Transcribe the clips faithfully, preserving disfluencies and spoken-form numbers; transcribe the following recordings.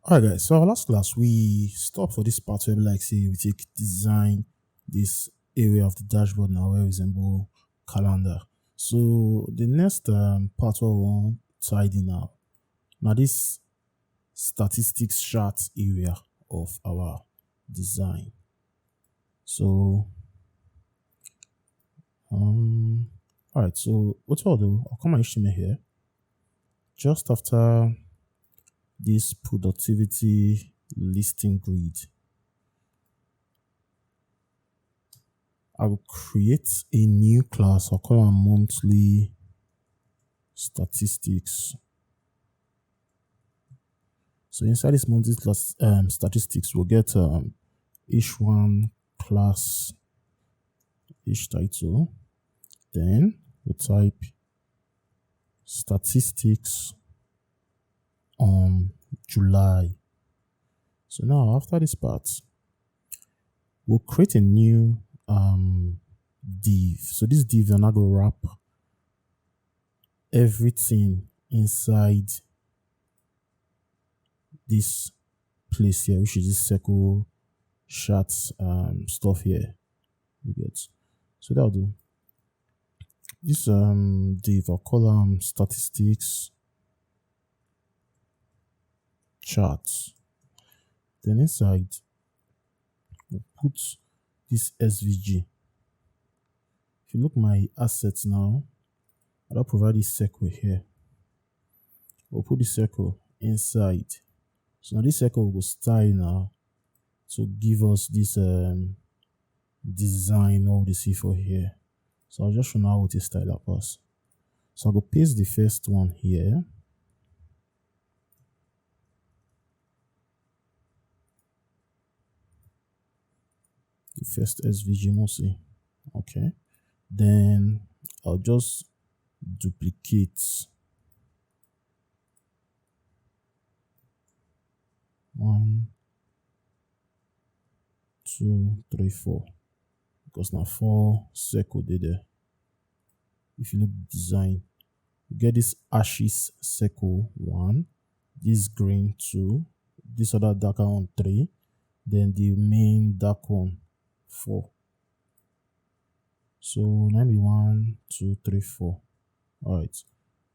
Alright, guys, so our last class, we stop for this part where, like, say, we take design this area of the dashboard now where we resemble calendar. So the next um, part we want tidy now. Now this statistics chart area of our design. So um all right, so what I'll do, I'll come and H T M L here. Just after this productivity listing grid, I will create a new class. I'll call it monthly statistics. So inside this monthly class, um, statistics, we'll get um, H one class, H title. Then we'll type statistics on July. So now after this part, we'll create a new um, div. So this div and I go wrap everything inside this place here, which is this circle chart um, stuff here. You get? So that'll do. This um div, I'll call um statistics chart. Then inside, we'll put this S V G. If you look my assets now, I don't provide this circle here. We'll put the circle inside. So now this circle will style now to give us this um, design, all the see for here. So I'll just show now what is style up us. So I'll go paste the first one here. The first S V G mostly. Okay. Then I'll just duplicate one, two, three, four. Because now four circle did there. If you look design, you get this ashes circle one, this green two, this other darker one three, then the main dark one four. So let me one, two, three, four. All right.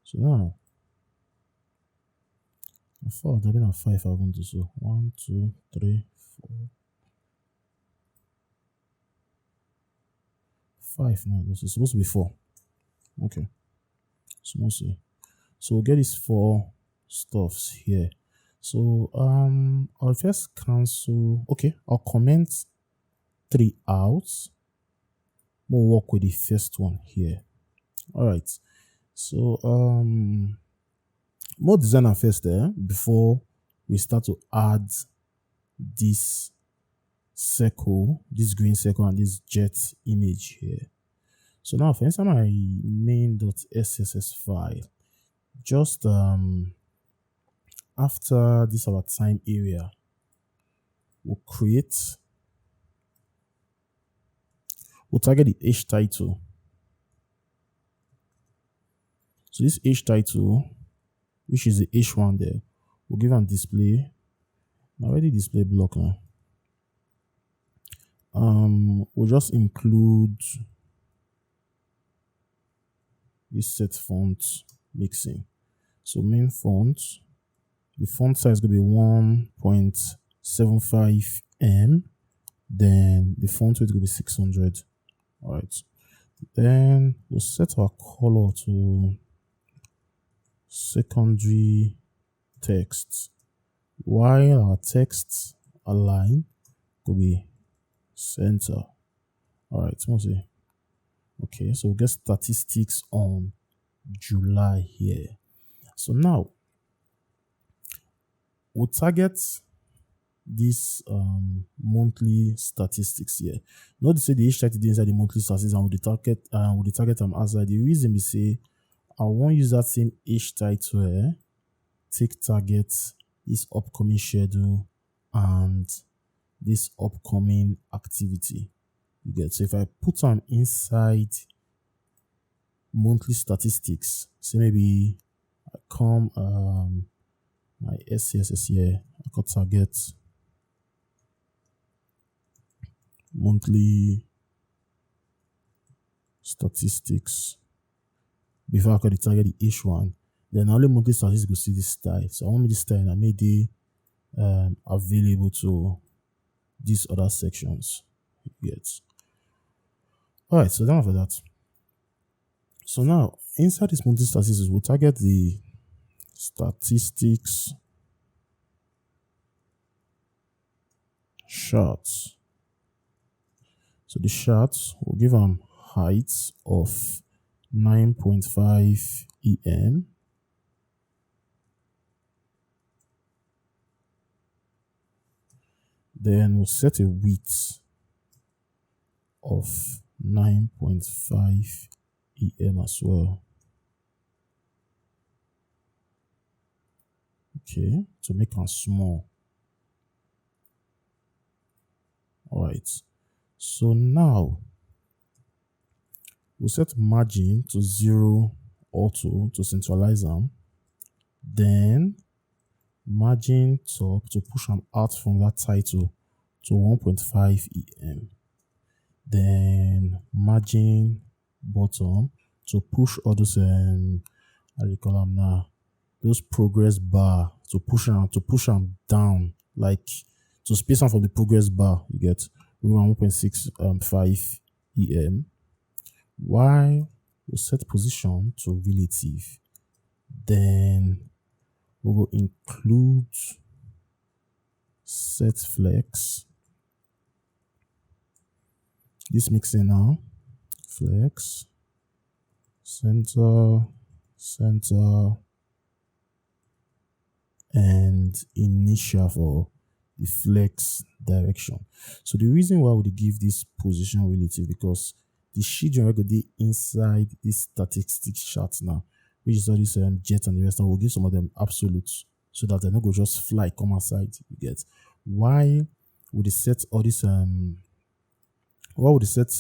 So now I thought I mean five I want to so one, two, three, four, five now. This is supposed to be four. Okay. So we'll see. So we'll get these four stuffs here. So um I'll first cancel. Okay, I'll comment three out. We'll work with the first one here. All right. So um more designer first there before we start to add this circle, this green circle and this jet image here. So now for inside my main.sss file, just um after this our time area, we'll create, we'll target the H title. So this H title, which is the H one there, we'll give an display. Now already display block now. Um, we'll just include this set font mixing. So main font, the font size gonna be one point seven five M, then the font weight gonna be six hundred. All right. Then we'll set our color to secondary text, while our text align could be center. All right, so we'll see. Okay, so we'll get statistics on July here. So now we'll target this um, monthly statistics here. Not to say the H title inside the monthly statistics and we target uh, we target them as the reason we say I want use that same H title here, take target this upcoming schedule and this upcoming activity. You get, so if I put them inside monthly statistics, say maybe I come um my S C S S here, I go target monthly statistics before I go dey target the H one. Then na only monthly statistics go see this style. So I want make this style na make dey um, available to these other sections yet. All right, so done for that. So now inside this monthly statistics, we'll target the statistics chart. So the chart will give am height of nine point five E M. Then we'll set a width of nine point five E M as well. Okay, to make am small. All right. So now we'll set margin to zero auto to centralize am. Then margin top to push am out from that title to one point five E M. Then margin bottom to push all those um how do you call am now? Those progress bar to push am to push am down, like to space am from the progress bar. You get we want one point six um five E M. While we set position to relative, then we will include set flex. This mixing now, flex, center, center, and initial for the flex direction. So the reason why we give this position relative because the children are going to be inside this statistic chart now, which is all this um, jet and the rest. And we'll give some of them absolutes so that they no go just fly come outside. You get why would they set all this um why would they set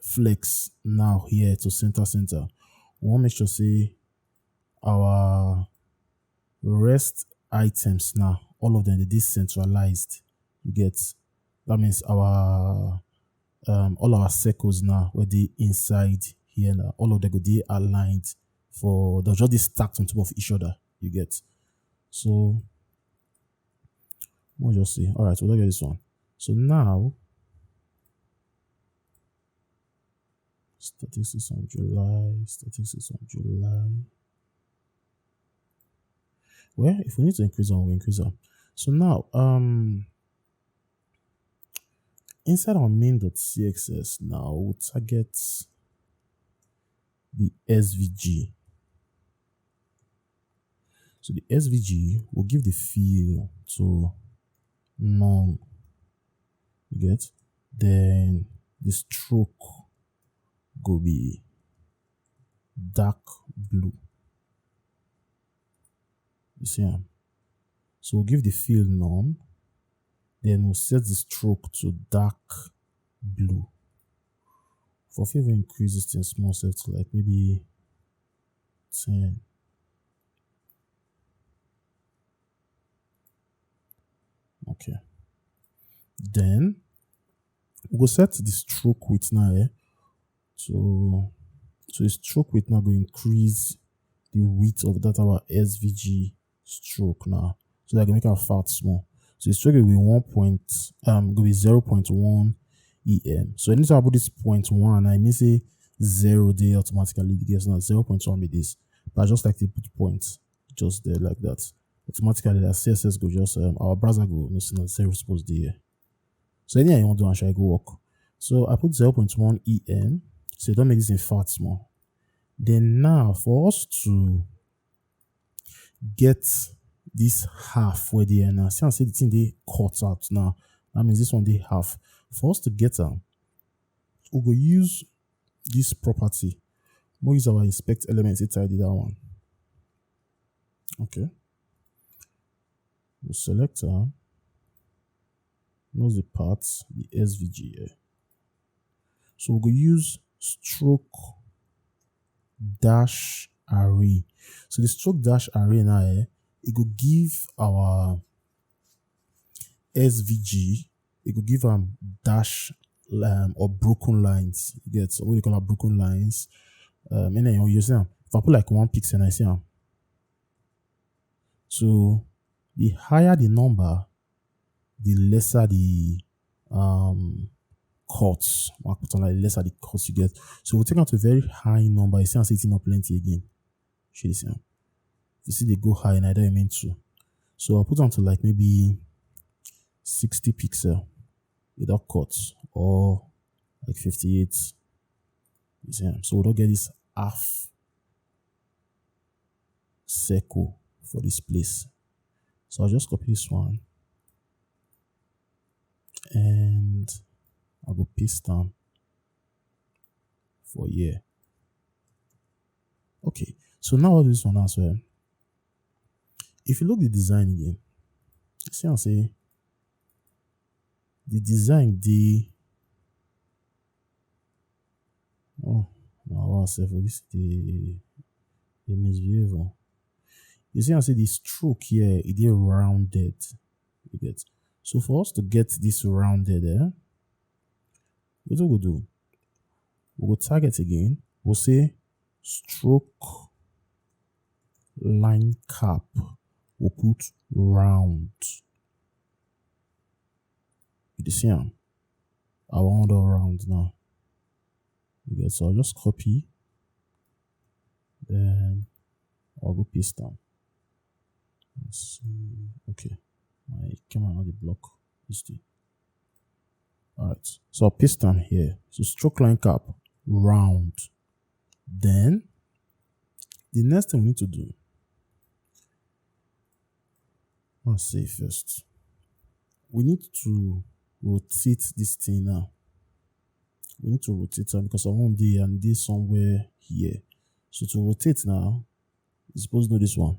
flex now here to center center? We want make sure say our rest items now, all of them they decentralized. You get that means our um all our circles now where they inside here now, all of them go they aligned for they're just they stacked on top of each other. You get so we'll just see. All right, we'll look at this one. So now statistics on July, statistics on July. Well, if we need to increase them, we increase them. So now, um, inside our main.cxs now, we'll target the S V G. So the S V G will give the fill to none. You get? Then the stroke go be dark blue. You see am? So we'll give the fill none. Then we'll set the stroke to dark blue. For favor increase this thing small set to like maybe ten. Okay. Then we go set the stroke width now, eh? So so the stroke width now go increase the width of that our S V G stroke now. So that I can make am fat small. So the stroke will be one point um go be zero point one E M. So anytime I put this point one, I mean say zero there automatically because now zero point one be this. But I just like to put points just there like that. Automatically that C S S go just um, our browser go no see na zero suppose dey here. So anything I want to do, I shall go work. So I put zero point one E M. So don't make this in fat small. Then now for us to get this half where they are now, see I say the thing they cut out now. That means this one they half. For us to get am, we go use this property. We use our inspect element to tidy that one. Okay. We select am. Knows the path, the S V G here. So we go use stroke dash array. So the stroke dash array now, eh, it go give our S V G, it could give am dash um, or broken lines. You get what they call am broken lines. Um, and then you see am. If I put like one pixel, I see am. So the higher the number, the lesser the um cuts. Mark put on like lesser the cuts you get. So we'll take out a very high number. You see, I'm saying not plenty again. Shit is, yeah. You see, they go high, and I don't mean to. So I'll put on to like maybe sixty pixel without cuts, or like fifty-eight. You see, so we don't get this half circle for this place. So I'll just copy this one and I'll go paste them for here. Okay, so now what this one as well. If you look the design again, see, I say the design, the oh, now I say for this the the misbehave. You see, I say the stroke here, it is rounded. You get, so for us to get this rounded, eh, what we go do? We go target again. We'll say stroke line cap. We'll put round. You see am? I want all round now. You get, so I'll just copy. Then I'll go paste them. Let's see. Okay. My camera not the block. This thing. All right. So I'll paste them here. So stroke line cap, round. Then the next thing we need to do, let's see first. We need to rotate this thing now. We need to rotate it because I want there and this somewhere here. So to rotate now, you suppose know this one.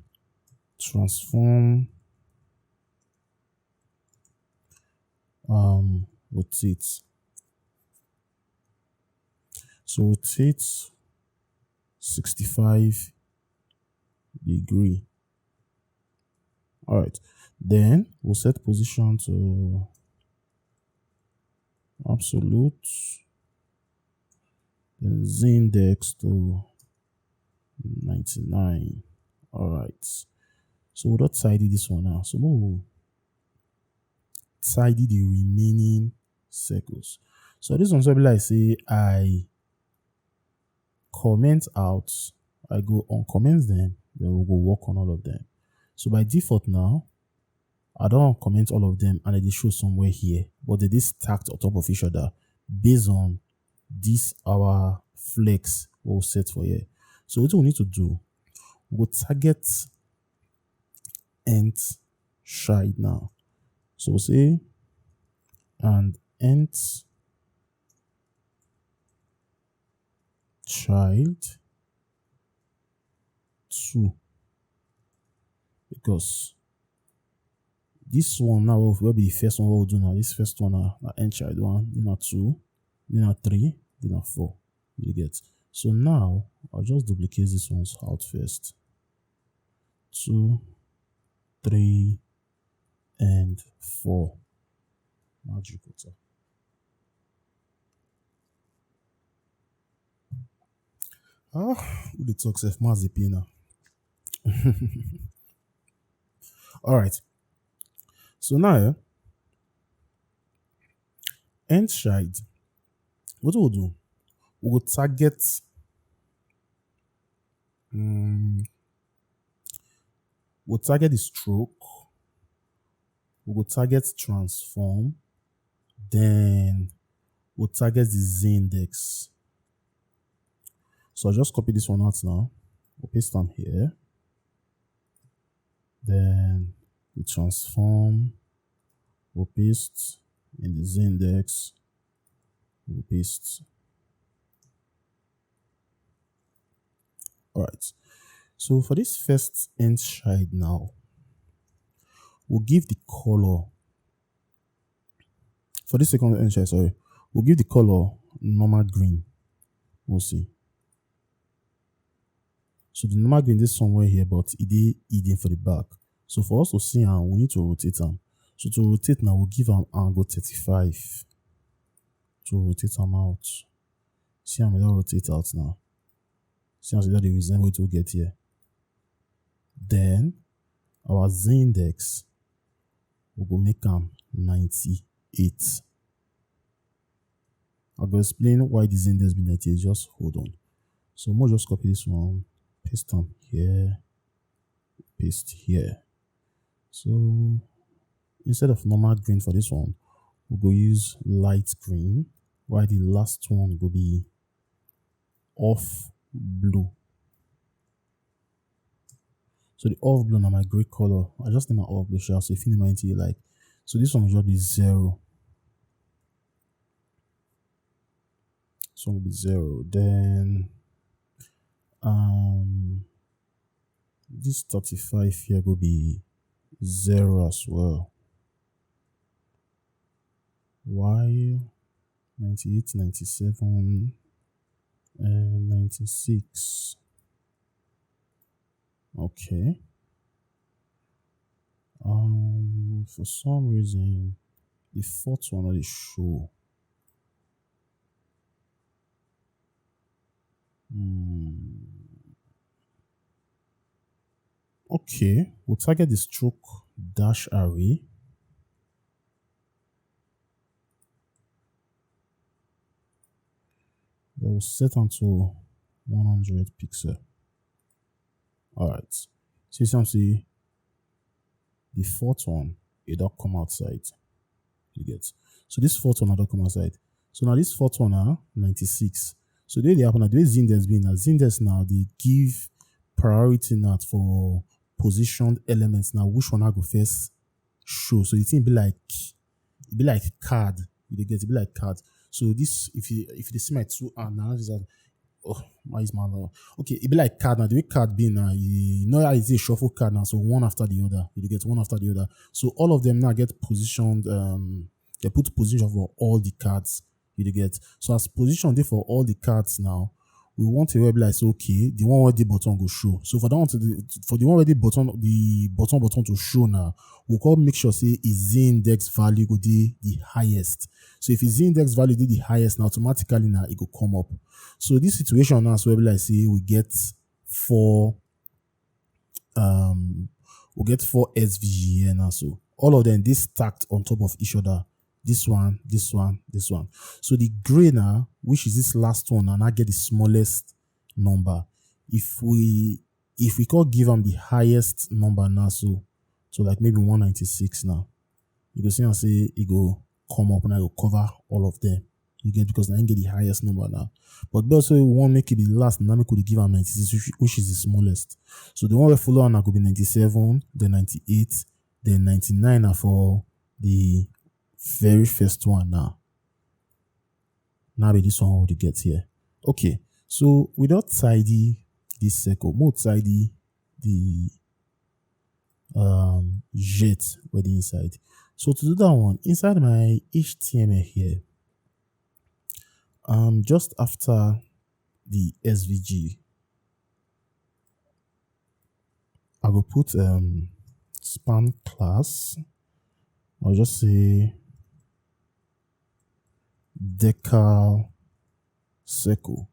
Transform um rotate. So rotate sixty-five degree. All right, then we'll set position to absolute, then z index to ninety-nine. All right, so we'll not tidy this one now. So we'll tidy the remaining circles. So this one, so be like say I comment out, I go uncomment them, then we'll go work on all of them. So by default now, I don't comment all of them and they show somewhere here, but they dey stacked on top of each other based on this our flex we set for here. So what we need to do, we go target int child now. So we'll say and int child two, because this one now will be the first one we'll do now. This first one now, na int child one, then na two, then na three, then na four. You get. So now I'll just duplicate this one's out first. Two, three, and four. Magic water. Ah, who dey talk sef? Mazi Pina. All right. So now, yeah, int child. What we'll do? We go target. Um, we'll target the stroke. We go target transform. Then we'll target the z index. So I'll just copy this one out now. We'll paste them here. Then the transform. We'll paste in the z index. We'll paste. All right. So for this first int child now, we'll give the color. For this second int child, sorry, we'll give the color normal green. We'll see. So the normal green is somewhere here, but it is hidden for the back. So for us to see am, we need to rotate am. So to rotate now, we'll give am angle thirty-five to rotate am out. See am, e don rotate out now. See as e don dey resemble wetin we get here. Then our z-index, we go make am ninety-eight. I go explain why the z-index be ninety-eight. Just hold on. So we'll just copy this one, paste am here, paste here. So instead of normal green for this one, we go use light green, while the last one go be off blue. So the off blue na my gray color. I just name my off blue sha. So if you name anything you like. So this one will just be zero. So will be zero. Then um this thirty-five here go be zero as well. While ninety-eight, ninety-seven, and ninety-six. Okay. Um, for some reason, the fourth one no dey show. Hmm. Okay, we'll target the stroke dash array. Then we'll set am to one hundred pixel. All right. So you see, I'm see the fourth one, it don't come outside. You get, so this fourth one, I don't come outside. So now this fourth one are ninety-six. So the way they happen, the way z-index be now, z-index now they give priority now for positioned elements. Now which one I go first show? So the thing be like, it be like card. You dey get, it be like card. So this, if you, if you dey see my two hand now, is that, oh, why is my hand? Okay, it be like card now. The way card be now, you know how you say shuffle card now. So one after the other, you dey get, one after the other. So all of them now get positioned. Um, they put position for all the cards. You dey get. So as position dey for all the cards now, we want to be like say, okay, the one where the button go show. So for that one to the, for the one where the button, the button button to show now, we go make sure say its z-index value go dey the highest. So if its z-index value dey the highest, now automatically now it go come up. So this situation now, so we be like say we get four, um, we get four S V G here now. So all of them, this stacked on top of each other. This one, this one, this one. So the gray now, which is this last one, and I get the smallest number. If we, if we could give them the highest number now, so, so like maybe one ninety-six now, you go see and say it go come up and I go cover all of them. You get, because I get the highest number now. But because we want make it the last, now make we give am ninety-six, which, which is the smallest. So the one we follow on could be ninety-seven, then ninety-eight, then ninety-nine are for the very first one now. Now be this one we dey get here. Okay, so we don tidy this circle. More tidy the um jet wey dey inside. So to do that one, inside my H T M L here, um, just after the S V G, I go put um span class. I'll just say decal circle.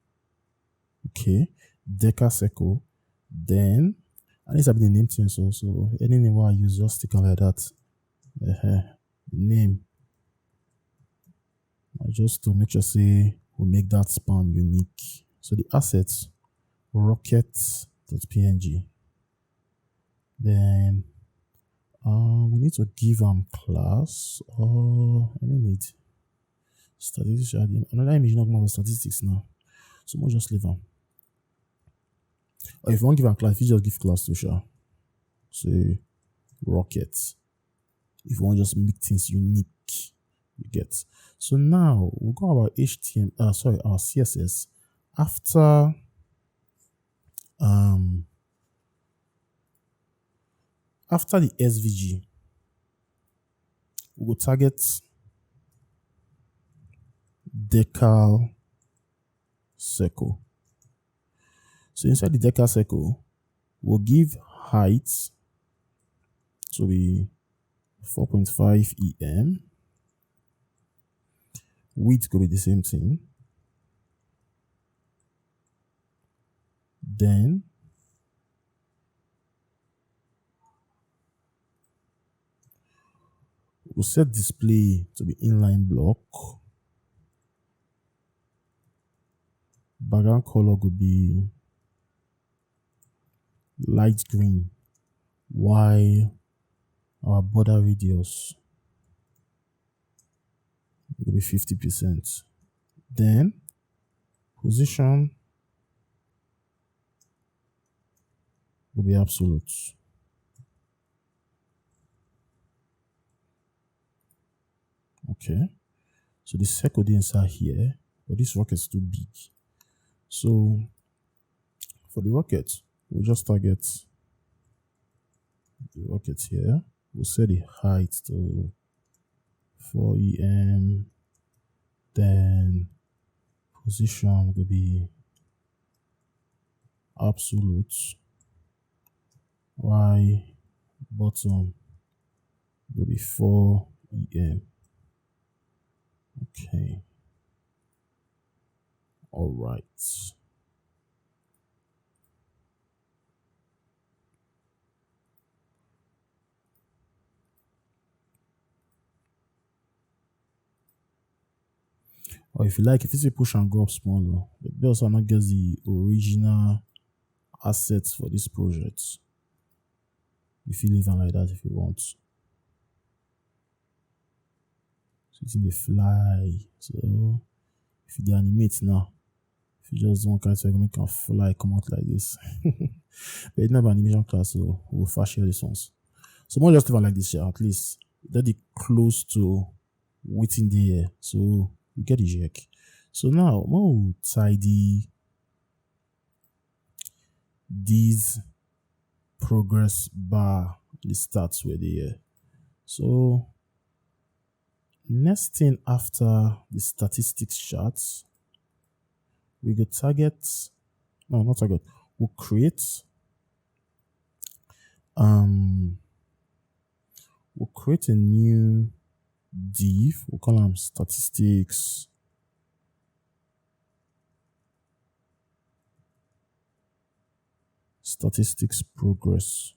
Okay, decal circle. Then I need to be the name thing, so, so any name I use, just stick am like that. Uh-huh. Name. Uh, just to make sure say we make that span unique. So the assets, rocket.png. Then uh, we need to give am class or any need. Statistics, another image not more statistics now. So we'll just leave am. Or if you want give am class, you just give class to sha. Say rocket. If you want just make things unique, you get. So now we'll go our H T M L, uh, sorry, our C S S. After um after the S V G, we go target decal circle. So inside the decal circle, we'll give height. So we four point five E M. Width go be the same thing. Then we'll set display to be inline block. Background color go be light green, while our border radius go be fifty percent. Then position will be absolute. Okay. So the circle dey inside here, but this rocket is too big. So for the rocket, we'll just target the rocket here. We'll set the height to four E M. Then position will be absolute, while bottom will be four E M. Okay. All right. Or if you like, if you say push and go up small, oh, but because I not get the original assets for this project, you feel even like that if you want. So it's in the fly. So if you dey animate now, if you just don't kind of make can fly come out like this. But it's not an animation class, so we'll fast share these ones. So more just even like this here, at least that the close to waiting there. So we get the check. So now more will tidy these progress bar, the stats were there. So next thing after the statistics charts, we go target, no, not target, we'll create, um, we'll create a new div, we'll call them statistics, statistics progress.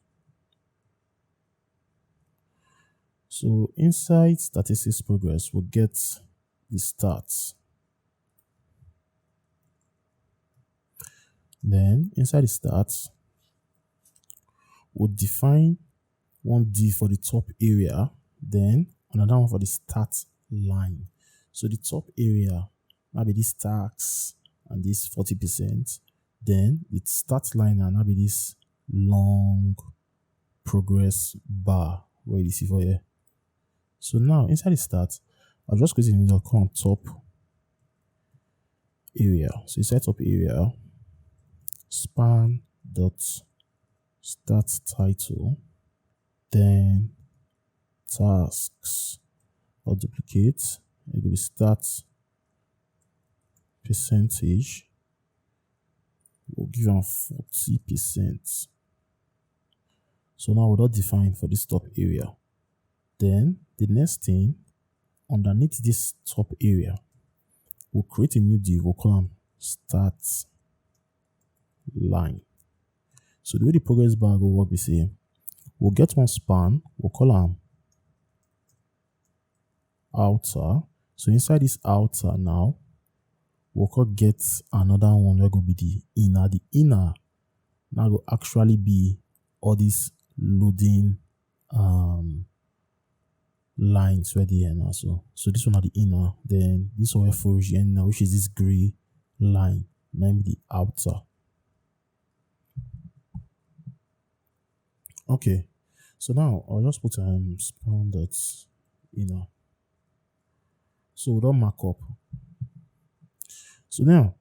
So inside statistics progress, we'll get the stats. Then inside the stats, we'll define one div for the top area, then another one for the start line. So the top area, now be this tax and this forty percent. Then the start line, and now be this long progress bar where you see for here. So now inside the start, I'll just create a new dot com top area. So inside top area, span dot start title, then tasks or duplicate. It will be start percentage. We'll give am forty percent. So now we'll not define for this top area. Then the next thing, underneath this top area, we'll create a new div. We'll call am start line. So the way the progress bar go work be say we'll get one span, we'll call am outer. So inside this outer now, we'll call get another one that go be the inner. The inner now go actually be all these loading um lines where they are now. So so this one are the inner, then this one for now, which is this gray line, namely the outer. Okay, so now I'll just put um span dot inner. So we don't mark up. So now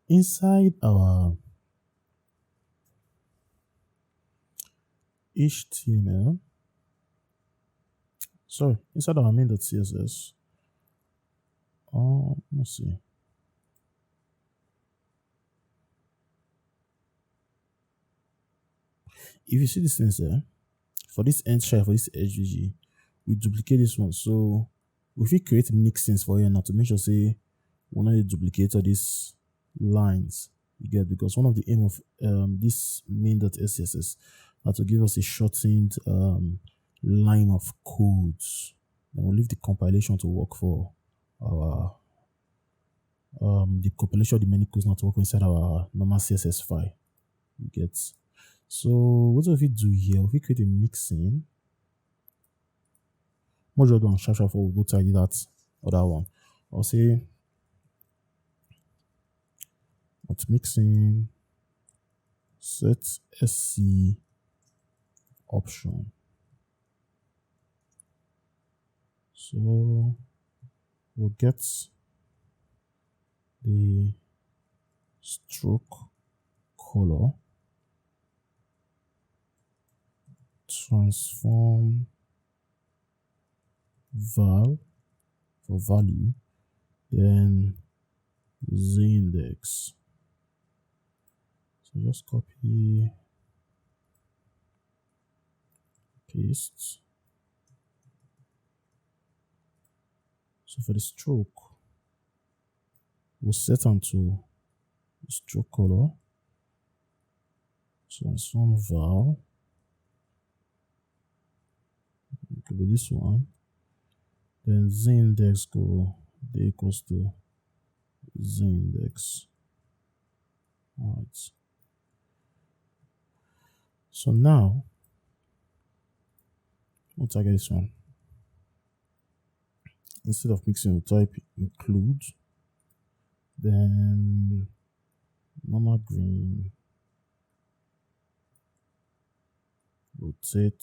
inside our H T M L, sorry, inside our main.css, um, let's see. If you see these things there, for this end shell, for this H V G, we duplicate this one. So we fit create mixins for here now to make sure say we no dey duplicate all these lines. You get, because one of the aim of um, this main.scss na to give us a shortened um, line of codes. Then we'll leave the compilation to work for our um, the compilation of the many codes now to work inside our normal C S S file. You get. So what do we do here? We create a mixin. More just do am sharp sharp before we go tidy that other one. I'll say what mixin set S C option. So we'll get the stroke color, transform val for value, then z index. So just copy, paste. So for the stroke, we'll set am to stroke color. So transform val, it could be this one. Then z index go dey equals to z index. All right. So now, we'll target this one. Instead of mixin, we'll type include, then normal green, rotate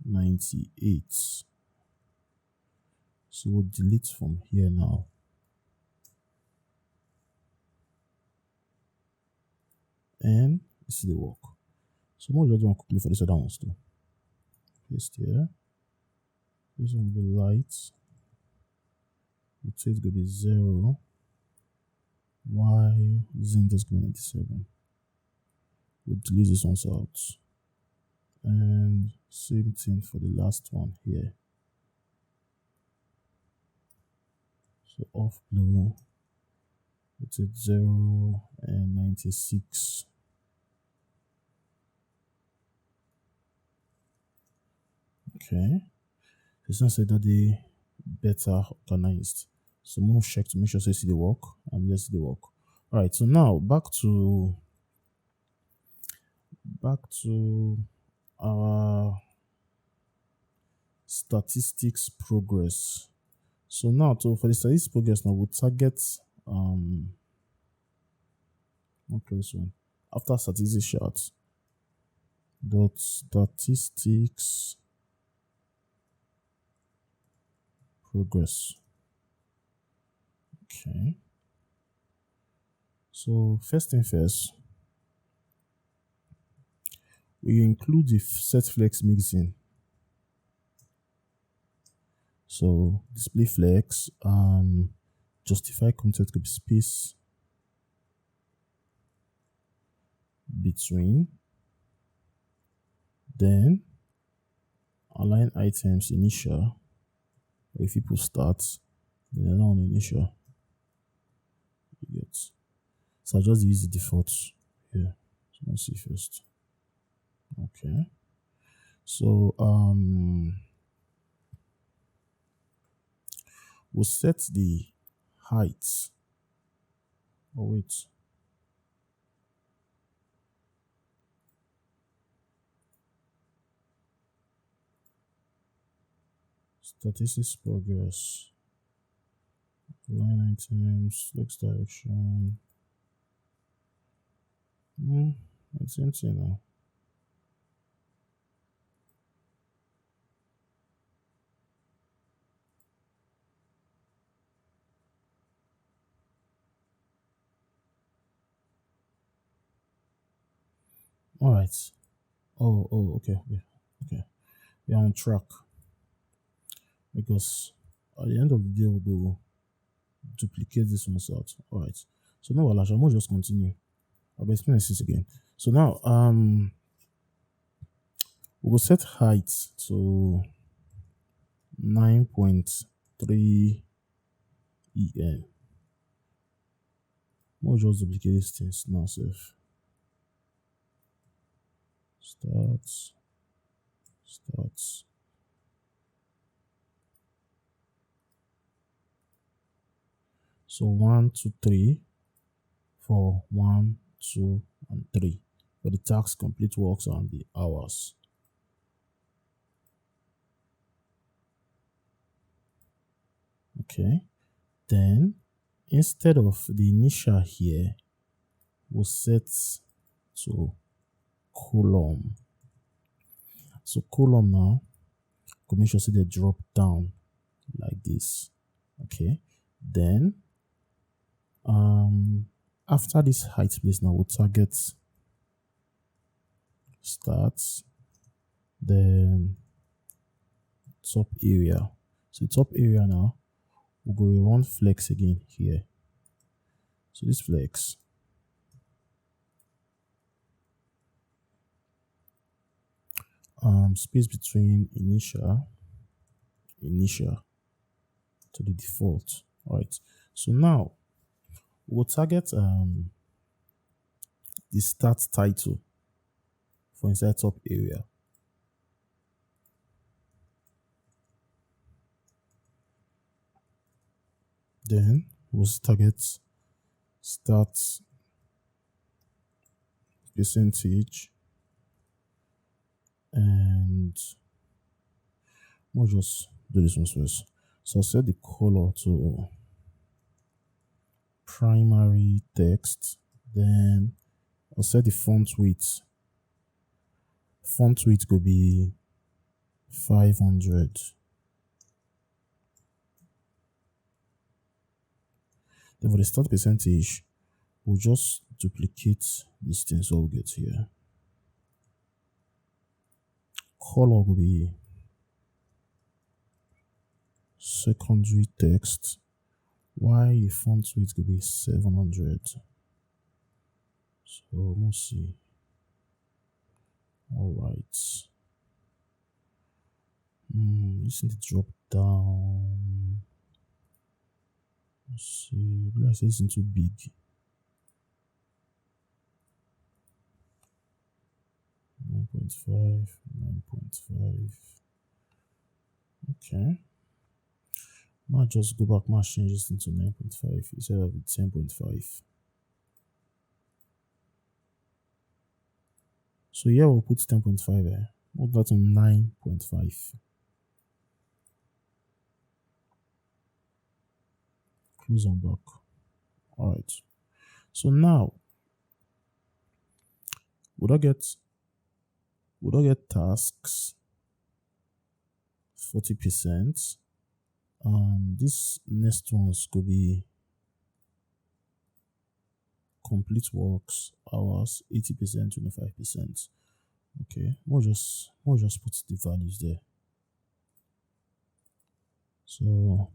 ninety-eight. So we'll delete from here now. And it's the work. So we'll just do one quickly for this other ones too. Paste here. This one will be light. It says gonna be zero. Why isn't this going to be ninety-seven? We'll delete this ones out. And same thing for the last one here. So off blue, it's at zero and ninety-six. Okay. It's not said that they better organized. So move check to make sure say see the work and yes, see the work. All right. So now back to back to our statistics progress. So now to for the statistics progress now we'll target um okay, this one after statistics chart dot statistics progress. Okay. So first thing first, we include the set flex mixin. So display flex, um, justify content could be space between, then align items initial. If people start, then another one initial. You get. So I just use the default here. So let's see first. Okay. So um we'll set the height. Oh wait. Statistics progress. Line items, flex direction. Hmm, it's empty now. All right. Oh, oh, okay, okay, okay. We are on track because at the end of the day, we go duplicate this one out. All right. So now, Alasha, we'll just continue. I'll be explaining this again. So now, um, We go set height to nine point three E M. We'll just duplicate these things now, sef. Start, start. So one, two, three, for one, two, and three, for the task, complete works, and the hours. Okay. Then, instead of the initial here, we'll set to column. So column now, go make sure say they drop down like this. Okay. Then, um, after this height place now, we'll target start, then top area. So top area now, we go run flex again here. So this flex, um, space between initial, initial to the default. All right. So now we'll target, um, the start title for inside top area. Then we'll target start percentage, and we'll just do this one first. So I'll set the color to primary text, then I'll set the font width. Font width could be five hundred. Then for the start percentage, we'll just duplicate these things, so we'll get here. Color will be secondary text. Why the font width could be seven hundred? So let's see. All right. Hmm, this need to drop down. Let's see. Let's say it's too big. Nine point five, nine point five. Okay. Now just go back, now change this into nine point five instead of the ten point five. So here we'll put ten point five here. What about nine point five? Close and back. All right. So now we don't get, we don't get tasks forty percent. Um, this next ones could be complete works, hours, eighty percent, twenty-five percent. Okay, we'll just, we'll just put the values there. So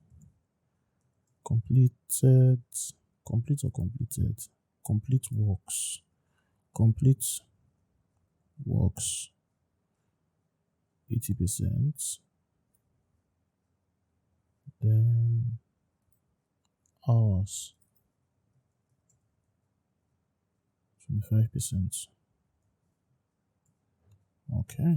completed, complete or completed, complete works, complete works, eighty percent. Then hours, twenty-five percent. Okay.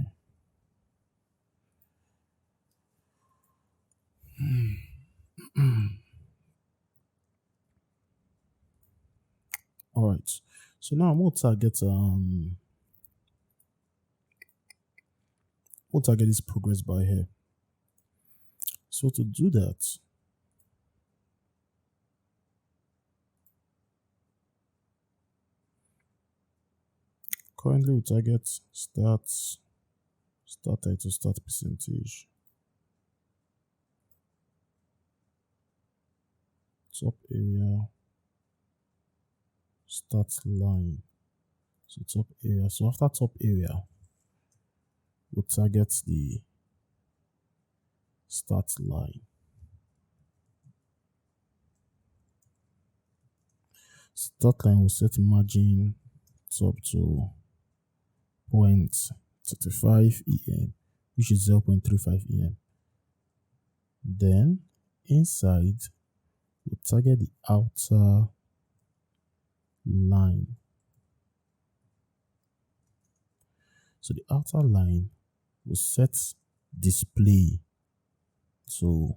All right. So now I'm gonna target, um, we'll target this progress bar here. So to do that, currently we target start, start title, start percentage, top area, start line. So top area. So after top area, we'll target the start line. Start line will set margin top to point thirty-five E M, which is zero point three five E M. Then inside, we target the outer line. So the outer line will set display to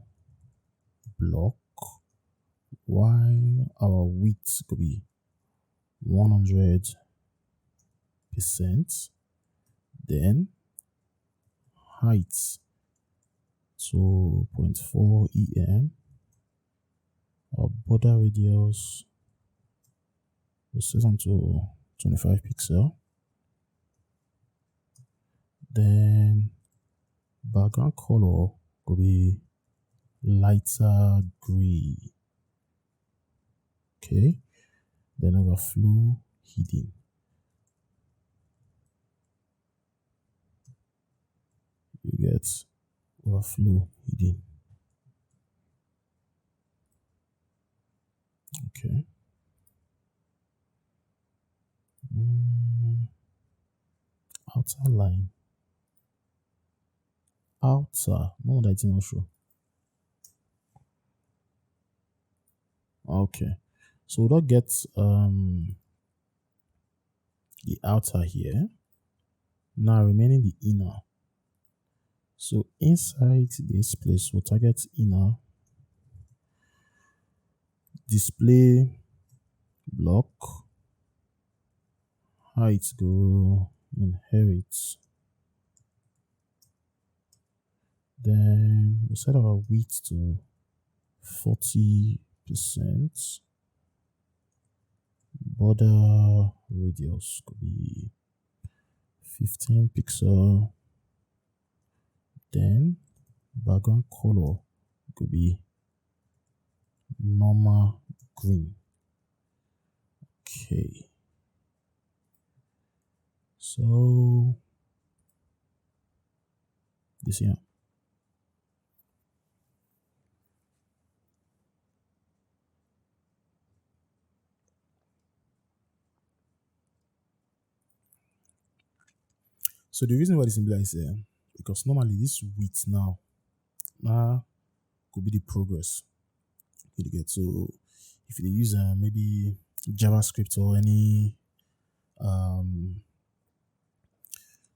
block, while our width could be one hundred percent. Then height to zero point four E M. Our border radius, we set am to twenty-five pixel. Then background color could be lighter gray. Okay. Then overflow hidden. You get overflow hidden. Okay. Mm, outer line. Outer. No, that is not sure. Okay. So we don't get um the outer here. Now remaining the inner. So inside this place, we'll target inner, display block, height go inherit. Then we set our width to forty percent. Border radius could be fifteen pixel. Then background color could be normal green. Okay. So this here. So the reason why this simple is uh, because normally this width now now could be the progress. You get, so if you use uh, maybe JavaScript or any um,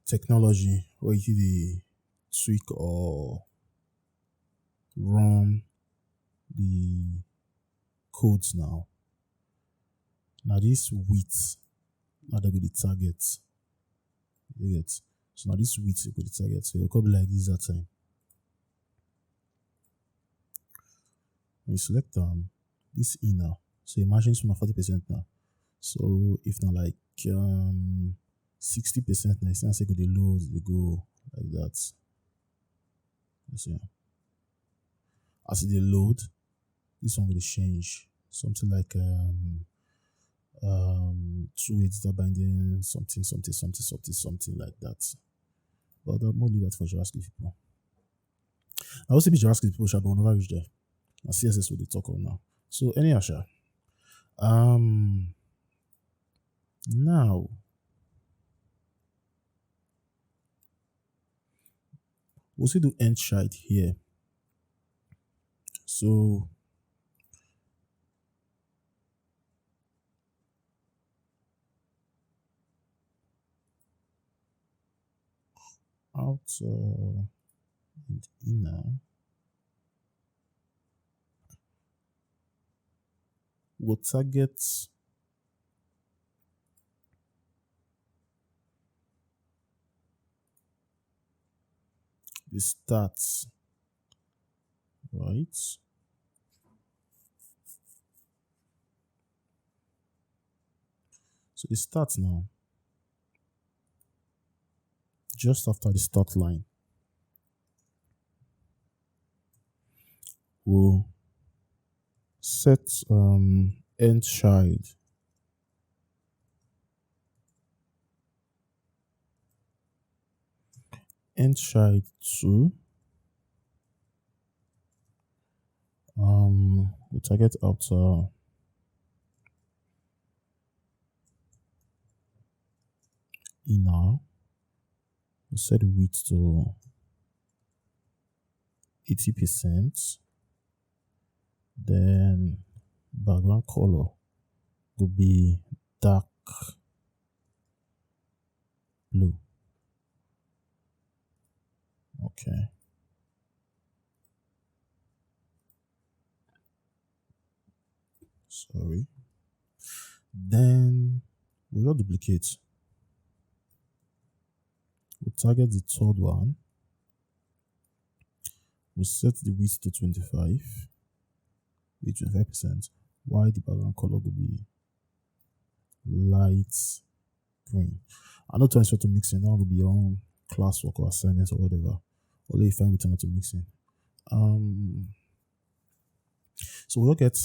technology where you the tweak or run the codes now. Now this width, now they go the target. You get, so now this width you go the target. So you go be like this that time. When you select um this inner, so imagine it's my forty percent now. So if not like um sixty percent now, it's not say go the lows they go like that. You see, as they load, this one will change something like um um two eight that binding something something something something something like that. But that more leave that for JavaScript people. I also be JavaScript people, but we never reach there. And C S S will they talk on now. So anyhow, sha. Um now we'll see the end shade here. So outer and inner will target the stats, right? So the stats now, just after the start line, we'll set um, end child and try to um we target outer inner Set width to eighty percent. Then background color will be dark blue. Okay. Sorry. Then we'll just duplicate. We'll target the third one. We'll set the width to twenty-five with twenty-five percent. Why the background color will be light green. I know to ensure to mix in, that will be your own classwork or assignment or whatever. Only if I return to mixing. Um so we'll get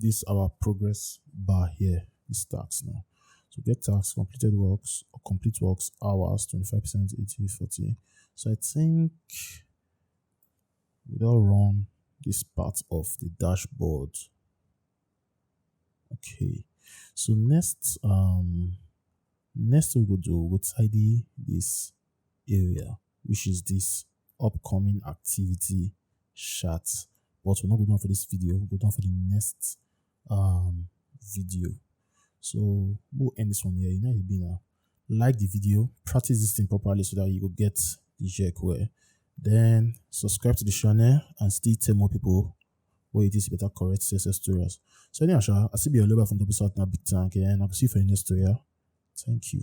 this our progress bar here, this task now. So get task, completed works or complete works, hours, twenty-five percent, eighty, forty. So I think we don't run this part of the dashboard. Okay. So next, um, next we go do, we go tidy this area, which is this upcoming activity chart. But we're not going for this video. We're going for the next um video. So we'll end this one here. You know, you be now like the video, practice this thing properly so that you will get the jerk where. Then subscribe to the channel and still tell more people where it is better correct C S S tutorials. So anyhow, sha, I see be all over from the episode now big time again. I'll see you for the next tutorial. Thank you.